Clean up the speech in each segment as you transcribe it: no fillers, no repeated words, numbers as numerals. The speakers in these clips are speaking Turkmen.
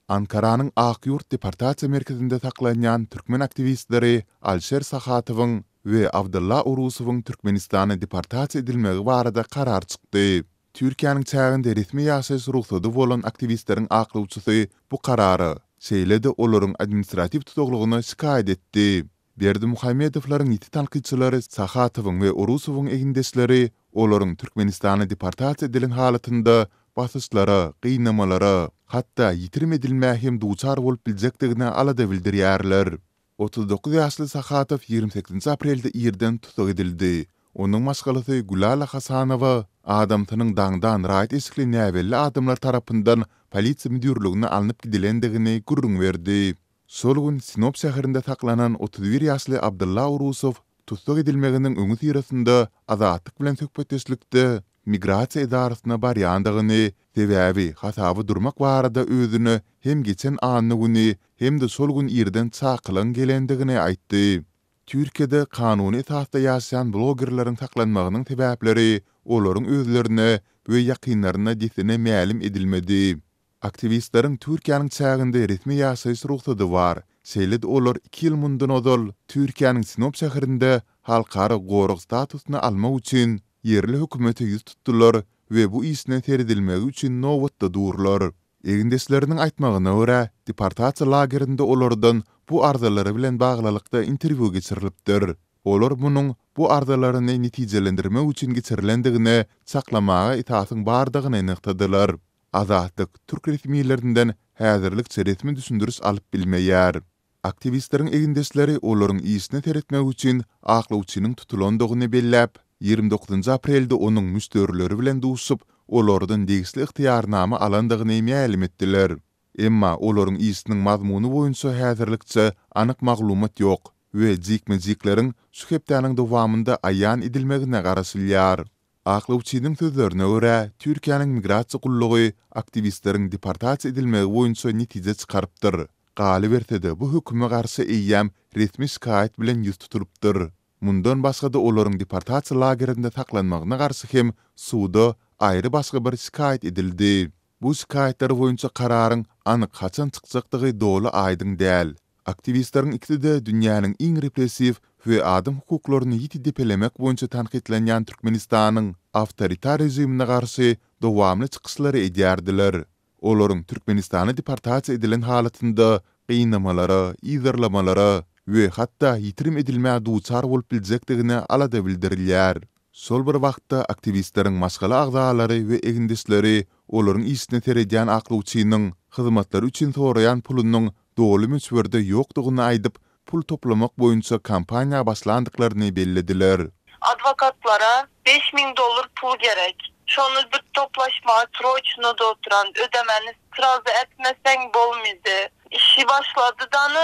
Ankaranyň Ak-Ýurt deportasiýa merkezinde saklanýan türkmen aktiwistleri Alişer Sahatowyň we Abdylla Orusowyň Türkmenistana deportasiýa edilmegi barada karar çykdy. Türkiýäniň çäginde resmi ýaşaýyş rugsady bolan aktiwistleriň aklawçysy bu karara, şeýle-de olaryň administratiw tussaglygyna şikaýat etdi. Berdimuhamedowlaryň ýiti tankytçylary Sahatowyň we Orusowyň egindeşleri olaryň Türkmenistana deportasiýa edilen halatynda basyşlara, gynamalara, hatda ýitirim edilmä hem duçar bolup biljekdigine alada bildirýärler. 39 ýaşly Sahatow 28 aprelde irden tussag edildi. Onuň maşgalasy Gülala Hasanowa adamsynyň daňdan raýat eşikli näbelli adamlar tarapyndan polisiýa müdirligine alnyp gidilendigini gürrüň berdi. Şol gün Sinop şäherinde saklanan 31 ýaşly Abdylla Urusow tussag edilmeginiň öňüsyrasynda Azatlyk bilen söhbetdeşlikde migrasiýa edarasyna barýandygyny, sebäbi hasaba durmak barada özüne hem geçen anna güni, hem-de şol gün irden çakylygyň gelendigini aýtdy. Türkiýede kanuny esasda ýaşaýan blogerleriň saklanmagynyň sebäpleri olaryň özlerine we ýakynlaryna dessine mälim edilmedi. Aktiwistleriň Türkiýäniň çäginde resmi ýaşaýyş rugsady bar. Şeýle-de olar iki ýyl mundan ozal Türkiýäniň Sinop şäherinde halkara gorag statusyny almak üçin ýerli hökümete ýüz tutdular we bu işine seredilmegi üçin nobatda durlar. Egindeşleriniň aýtmagyna görä, deportasiýa lagerinde olardan bu arzalary bilen baglylykda interwýu geçirilipdir. Olar munuň bu arzalaryny netijelendirmek üçin geçirilendigine çaklamaga esasyň bardygyny nygtadylar. Azatlyk türk resmilerinden häzirlikçe resmi düşündiriş alyp bilmeýär. Aktiwistleriň egindeşleri olaryň işine seretmek üçin aklawçynyň tutulandygyny belläp, 29 aprelde onuň müşderileri bilen duşup, olardan degişli ygtyýarnama alandygyny mälim etdiler. Emma olaryň işiniň mazmuny boýunça häzirlikçe anyk maglumat ýok we jikme-jikleriň şu hepdäniň dowamynda aýan edilmegine garaşylýar. Aklawçynyň sözlerine görä, Türkiýäniň migrasiýa gullugy aktiwistleriň deportasiýa edilmegi boýunça netije çykarypdyr. Galyberse-de, bu höküme garşy eýýäm resmi şikaýat bilen ýüz tutulypdyr. Mundan başga-da olaryň deportasiýa lagerinde saklanmagyna garşy hem suda aýry başga bir şikaýat edildi. Bu şikaýatlar boýunça kararyň anyk haçan çykjakdygy doly aýdyň däl. Aktiwistleriň ikisi-de dünýäniň iň repressiw we adam hukuklaryny ýiti depelemek boýunça tankytlanýan Türkmenistanyň awtoritar režimine garşy dowamly çykyşlary edýärdiler. Olaryň Türkmenistana deportasiýa edilen halatynda gynamalara, yzarlamalara we hatda ýitirim edilmä duçar bolup biljekdigine alada bildirilýär. Şol bir wagtda, aktiwistleriň maşgala agzalary we egindeşleri olaryň işine seredýän aklawçynyň hyzmatlary üçin soraýan pulunyň doly möçberde ýokdugyny aýdyp, pul toplamak boýunça kampaniýa başlandyklaryny bellediler. Adwokatlara 5000 dollar pul gerek. Şony bir toplaşmaga sroçno doturan ödemeni srazy etmeseň bolmydy. Işi başlady dany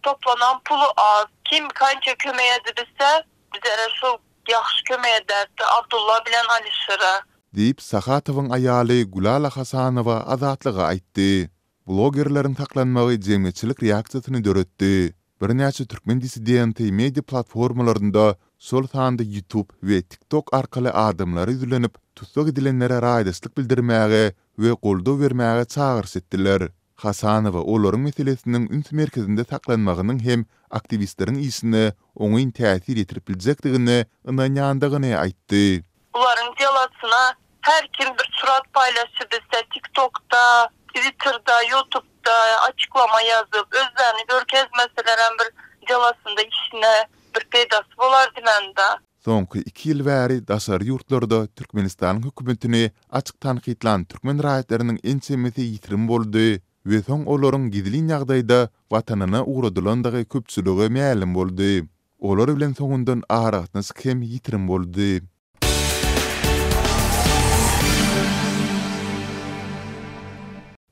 toplanan puly az. Kim kança kömek edibilse Bizlere şol ýagşy kömek ederdi Abdulla bilen Alyşira. Diýip, Sahatowyň aýaly Gülala Hasanowa Azatlyga aýtdy. Blogerleriň saklanmagy jemgyýetçilik reaksiýasyny döretdi. Birnäçe türkmen dissidenti media platformalarynda, şol sanda YouTube we TikTok arkaly adamlara ýüzlenip, tussag edilenlere raýdaşlyk bildirmäge we goldaw bermäge çagyryş etdiler. Hasanowa olaryň meselesiniň üns merkezinde saklanmagynyň hem aktiwistleriň işine oňyn täsir ýetirip biljekdigine ynanýandygyny aýtdy. Bularyň delasyna her kim bir surat paýlaşy bilse tiktokda, twitterda, ýutubda açyklama ýazyp özlerini görkezmeselerem bir delasynda işine bir peýdasy bolar diýmända. Soňky iki ýyl bäri daşary ýurtlarda Türkmenistanyň hökümetini açyk tankytlan türkmen raýatlarynyň ençemesi ýitirim boldy we soň olaryň gizlin ýagdaýda watanyna ugradylandygy köpçülige mälim boldy. Olar bilen soňundan aragatnaşyk hem ýitirim boldy.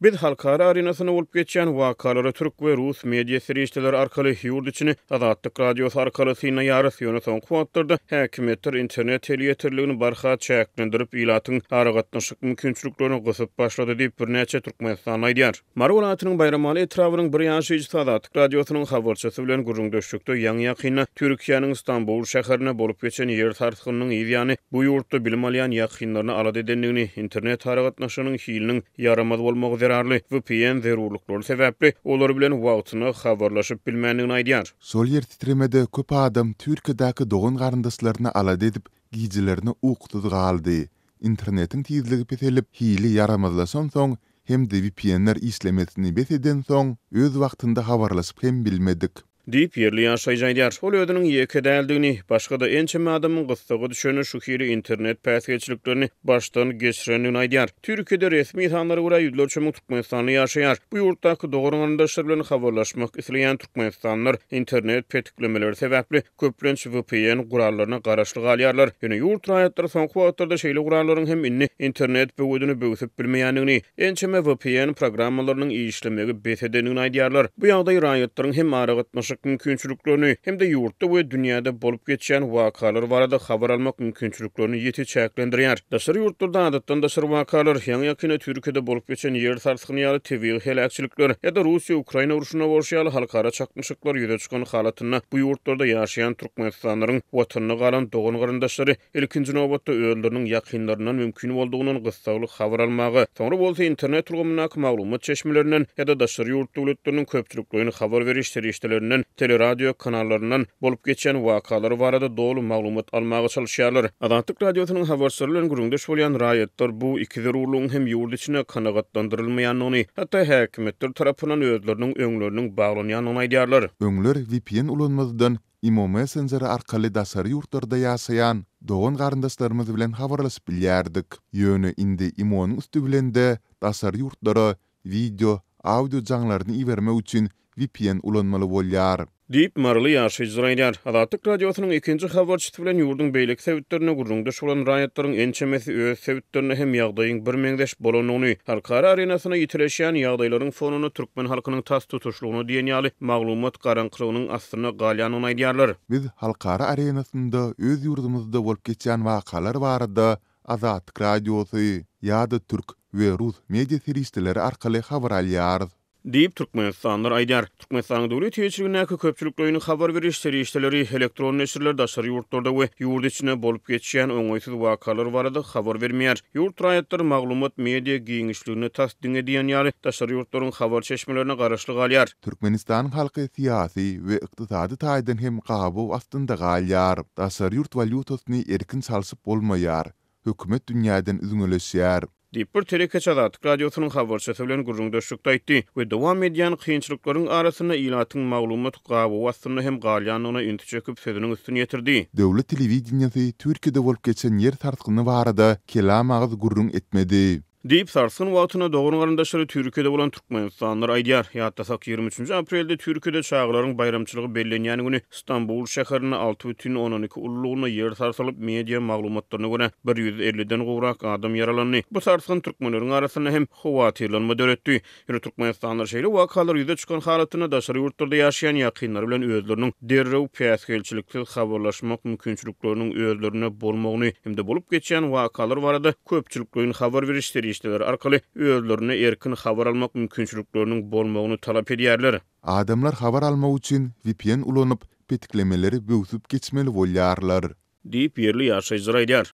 Biz halkara arenasynda bolup geçýän wakalary türk we rus media serişdeleri arkaly, ýurt içini Azatlyk Radiosy arkaly synlaýarys. Ýöne soňky wagtlarda häkimiýetler internet elýeterligini barha çäklendirip, ilatyň aragatnaşyk mümkinçiliklerini gysyp başlady diýip, birnäçe türkmenistanly aýdýar. Mary welaýatynyň Baýramaly etrabynyň bir ýaşaýjysy Azatlyk Radiosynyň habarçysy bilen gürrüňdeşlikde ýaňy-ýakynda Türkiýäniň Stambul şäherinde bolup geçen ýer sarsgynynyň yz ýany bu ýurtda bilim alýan ýakynlaryny alada edendigini, internet aragatnaşygynyň hiliniň ýaramaz bolmagy zerarly. zerarly vpn zerurlyklary sebäpli olar bilen wagtynda habarlaşyp bilmändigini aýdýar. Şol ýer titremede köp adam Türkiýedäki dogan-garyndaşlaryny alada edip, gijelerine ukusyz galdy. Internetiň tizligi peselip, hili ýaramazlaşansoň hem-de VPN-ler işlemesini bes edensoň, öz wagtynda habarlaşyp hem bilmedik. Diýip, ýerli ýaşaýjy aýdýar. Ol özüniň ýeke däldigini, başga-da ençeme adamyň gyssaga düşende şu hili internet päsgelçiliklerini başdan geçirendigini aýdýar. Türkiýede resmi sanlara görä ýüzlerçe müň türkmenistanly ýaşaýar. Bu ýurtdaky dogan-garyndaşlary bilen habarlaşmak isleýän türkmenistanlylar internet petiklemeleri sebäpli köplenç vpn gurallaryna garaşly galýarlar. Ýöne ýurt raýatlary soňky wagtlarda şeýle gurallaryň hem indi internet böwedini böwsüp bilmeýändigini, ençeme vpn programmalarynyň işlemegi bes edendigini aýdýarlar. Bu ýagdaý raýatlaryň hem aragatnaşyk mümkinçiliklerini, hem-de ýurtda we dünýäde bolup geçýän wakalar barada habar almak mümkinçiliklerini ýiti çäklendirýär. Daşary ýurtlarda adatdan daşary wakalar, ýaňy-ýakynda Türkiýede bolup geçen ýer sarsgyny ýaly tebigy heläkçilikler ýa-da Russiýa-Ukraina urşunda bolşy ýaly halkara çaknyşyklar ýüze çykan halatynda bu ýurtlarda ýaşaýan türkmenistanlylaryň Watanda galan dogan-garyndaşlary ilkinji nobatda özleriniň ýakynlaryndan mümkin boldugyndan gyssagly habar almaga, soňra bolsa internet ulgamyndaky maglumat çeşmelerinden ýa-da daşary ýurt döwletleriniň köpçülikleýin habar beriş serişdelerinden, teleradio kanallaryndan bolup geçýän wakalar barada doly maglumat almaga çalyşýarlar. Azatlyk Radiosynyň habarçylary bilen gürrüňdeş bolýan raýatlar bu iki zerurlygyň hem ýurt içinde kanagatlandyrylmaýandygyny, hatda häkimiýetler tarapyndan özleriniň öňleriniň baglanýandygyny aýdýarlar. Öňler vpn ulanmazdan Imo messenjeri arkaly daşary ýurtlarda ýaşaýan dogan-garyndaşlarymyz bilen habarlaşyp bilýärdik. Ýöne indi Imo-nyň üsti bilen-de daşary ýurtlara wideo, audio jaňlaryny ibermek üçin vpn ulanmaly bolýar. Diýip, maryly ýaşaýjylar aýdýar. Azatlyk Radiosynyň ikinji habarçysy bilen ýurduň beýleki sebitlerinde gürrüňdeş bolan raýatlaryň ençemesi öz sebitlerinde hem ýagdaýyň birmeňzeş bolandygyny, halkara arenasynda ýitileşýän ýagdaýlaryň fonunda türkmen halkynyň tas tutuşlygyna diýen ýaly maglumat garaňkylygynyň astynda galýandygyny aýdýarlar. Biz halkara arenasynda öz ýurdumyzda bolup geçýän wakalar barada Azatlyk Radiosy ýa-da türk we rus media serişdeleri arkaly habar alýarys. Diýip, türkmenistanlylar aýdýar. Türkmenistanyň döwlet eýeçiligindäki köpçülikleýin habar beriş serişdeleri, elektron neşirler daşary ýurtlarda we ýurt içinde bolup geçýän oňaýsyz wakalar barada habar bermeýär. Ýurt raýatlary maglumat media giňişliginde tas diňe diýen ýaly daşary ýurtlaryň habar çeşmelerine garaşly galýar. Türkmenistanyň halky syýasy we ykdysady taýdan hem gabaw astynda galýar. Daşary ýurt walýutasyny erkin çalşyp bolmaýar. Hökümet dünýäden üzňeleşýär. Diýip, bir telekeçi Azatlyk Radiosynyň habarçysy bilen gürrüňdeşlikde aýtdy we dowam edýän kynçylyklaryň arasynda ilatyň maglumat gabawy astynda hem galýandygyna ünsi çekip, sözüniň üstüni ýetirdi. Döwlet telewideniýesi Türkiýede bolup geçen ýer sarsgyny barada kelam agyz gürrüň etmedi. Diýip, sarsgyn wagtynda dogan-garyndaşlary Türkiýede bolan türkmenistanlylar aýdýar. Ýatlasak, 23-nji aprelde Türkiýede çagalaryň baýramçylygy bellenýän güni Stambul şäherinde 6,2 ululygynda ýer sarsylyp, media maglumatlaryna görä, 150-den gowrak adam ýaralandy. Bu sarsgyn türkmenleriň arasynda hem howatyrlanma döretdi. Ýöne türkmenistanlylar şeýle wakalar ýüze çykan halatynda daşary ýurtlarda ýaşaýan ýakynlary bilen özleriniň derrew päsgelçiliksiz habarlaşmak mümkinçilikleriniň özlerinde bolmagyny hem-de bolup geçýän wakalar barada köpçülikleýin habar beriş serişdeleri arkaly özlerinde erkin habar almak mümkinçilikleriniň bolmagyny talap edýärler. Adamlar habar almak üçin vpn ulanyp, petiklemeleri böwsüp geçmeli bolýarlar. Diýip, ýerli ýaşaýjylar aýdýar.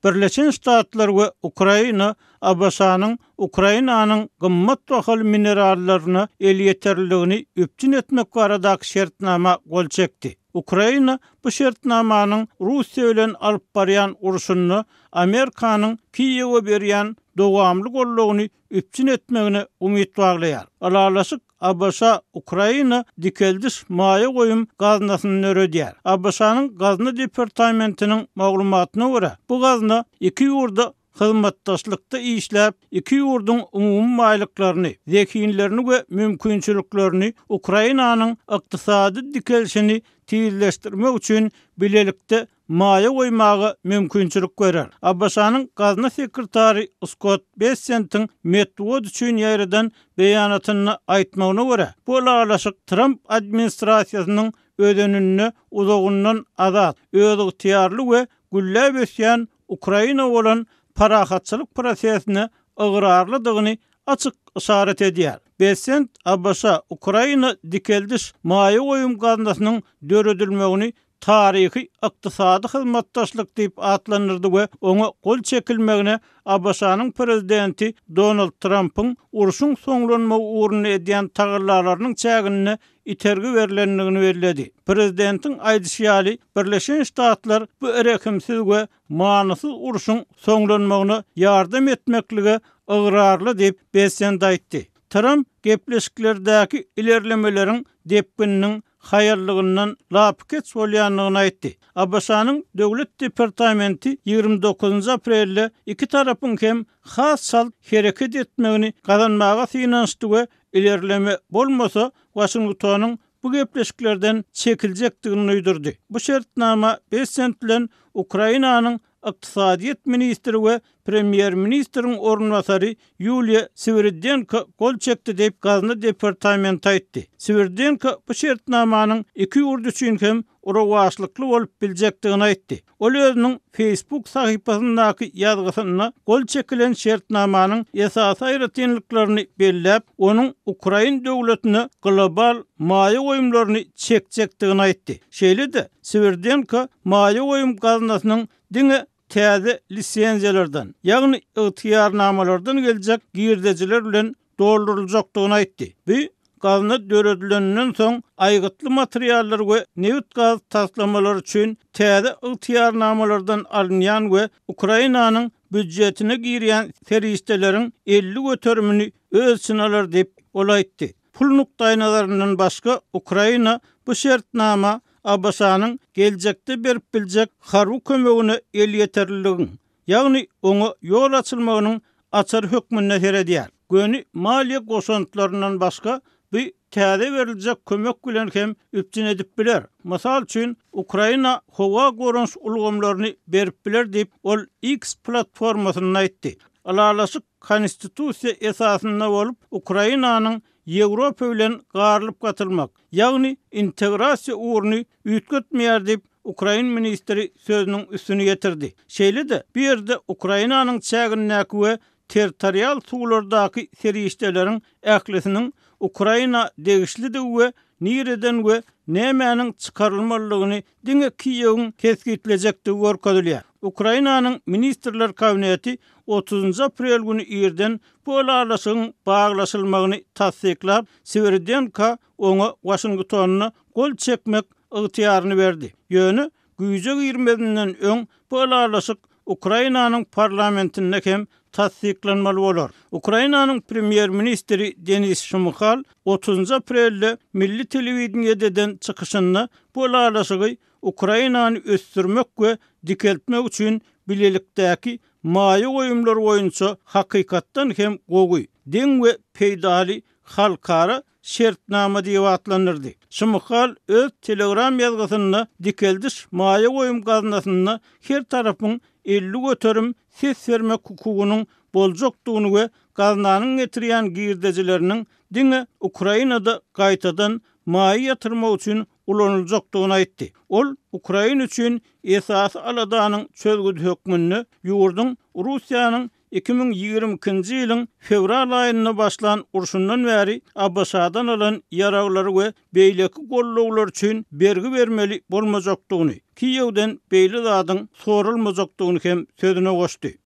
Birleşen Ştatlar we Ukraina ABŞ-nyň Ukrainanyň gymmat bahaly minerallaryna elýeterliligini üpjün etmek baradaky şertnama gol çekdi. Ukraina bu şertnamanyň Russiýa bilen alyp barýan urşunda Amerikanyň Kiýewe berýän dowamly goldawyny üpjün etmegine umyt baglaýar. Ylalaşyk ABŞ Ukraina dikeldiş maýa goýum gaznasyny döredýär. ABŞ-nyň Gazna departamentiniň maglumatyna görä, bu gazna iki ýurda hyzmatdaşlykda işläp, iki ýurduň umumy baýlyklaryny, zehinlerini we mümkinçiliklerini Ukrainanyň ykdysady dikelişini tizleşdirmek üçin bilelikde maýa goýmaga mümkinçilik berer. ABŞ-nyň gazna sekretary Skott Bessentiň metbugat üçin ýaýradan beýanatynda aýtmagyna görä, bu ylalaşyk Tramp administrasiýasynyň özeninde uzagyndan azat, özygtyýarly we gülläp ösýän Ukraina bolan parahatçylyk prosesine ygrarlydygyny açyk yşarat edýär. Bessent ABŞ-Ukraina dikeldiş maýa goýum gaznasynyň döredilmegini. taryhy ykdysady hyzmatdaşlyk diýip atlandyrdy we oňa gol çekilmegine ABŞ-nyň prezidenti Donald Trampyň urşuň soňlanmagy ugrunda edýän tagallalarynyň çäginde itergi berlendigini belledi. Prezidentiň aýdyşy ýaly, Birleşen Ştatlar bu rehimsiz we manysyz urşuň soňlanmagyna ýardam etmeklige ygrarly diýip, Bessent aýtdy. Tramp gepleşiklerdäki ilerlemeleriň depgininiň haýallygyndan lapykeç bolýandygyny aýtdy. ABŞ-nyň Döwlet departamenti 29 aprelde iki tarapyň hem has çalt hereket etmegini gazanmaga synanyşdy we ilerleme bolmasa, Waşingtonyň bu gepleşiklerden çekiljekdigini duýdurdy. Bu şertnama Bessent bilen Ukrainanyň ykdysadyýet ministri we premýer-ministriň orunbasary Ýuliýa Swiridenko gol çekdi diýip, Gazna departamenti aýtdy. Swiridenko bu şertnamanyň iki ýurt üçin hem rowaçlykly bolup biljekdigini aýtdy. Ol özüniň Facebook sahypasyndaky ýazgysynda gol çekilen şertnamanyň esasy aýratynlyklaryny belläp, onuň ukrain döwletine global maýa goýumlaryny çekjekdigini aýtdy. Şeýle-de, Swiridenko maýa goýum gaznasynyň diňe täze lisenziýalardan, ýagny ygtyýarnamalardan geljek girdejiler bilen dolduryljakdygyny aýtdy. Bu gazna döredileninden soň aýgytly materiallar we nebit-gaz taslamalary üçin täze ygtyýarnamalardan alynýan we Ukrainanyň býudjetine girýän serişdeleriň 50 göterimini öz içine alar diýip, ol aýtdy. Pul nukdaýnazaryndan başga, Ukraina bu şertnama ABŞ-nyň geljekde berip biljek harby kömegine elýeterliligiň, ýagny oňa ýol açylmagynyň açary hökmünde seredýär. Göni maliýe goşantlaryndan başga, bu täze beriljek kömek bilen hem üpjün edip biler. Mysal üçin, Ukraina howa goranyş ulgamlaryny berip biler diýip, ol X platformasynda aýtdy. Ylalaşyk konstitusiýa esasynda bolup, Ukrainanyň Ýewropa bilen garylyp-gatylmak, ýagny integrasiýa ugruny üýtgetmeýär diýip, ukrain ministri sözüniň üstüni ýetirdi. Şeýle-de, bu ýerde Ukrainanyň çägindäki we territorial suwlardaky serişdeleriň ählisiniň Ukraina degişlidigi we nireden we nämäniň çykarylmalydygyny diňe Kiýewiň kesgitlejekdigi görkezilýär. Ukrainanyň Ministrler Kabineti otuzynjy aprel güni irden bu ylalaşygyň baglaşylmagyny tassyklap, Swiridenko oňa Waşingtonda gol çekmek ygtyýaryny berdi. Ýöne güýje girmezinden öň bu ylalaşyk Ukrainanyň parlamentinde hem tassyklanmaly bolar. Ukrainanyň premýer-ministri Denis Şmyhal otuzynjy aprelde milli telewideniýede eden çykyşynda bu ylalaşygy Ukrainany ösdürmek we dikeltmek üçin bilelikdäki maýa goýumlar boýunça hakykatdan hem gowy, deň we peýdaly halkara şertnama diýip atlandyrdy. Şmyhal öz Telegram ýazgysynda dikeldiş maýa goýum gaznasynda her tarapyň 50% ses bermek hukugynyň boljakdygyny we gaznanyň getirýän girdejileriniň diňe Ukrainada gaýtadan maýa ýatyrmak üçin ulanyljakdygyny aýtdy. Ol Ukraina üçin esasy aladanyň çözgüdi hökmünde ýurduň Russiýanyň 2022-nji ýylyň fewral aýynda başlan urşundan bäri ABŞ-dan alan ýaraglary we beýleki gollawlar üçin bergi bermeli bolmajakdygyny, Kiýewden beýle zadyň soralmajakdygyny hem sözüne goşdy.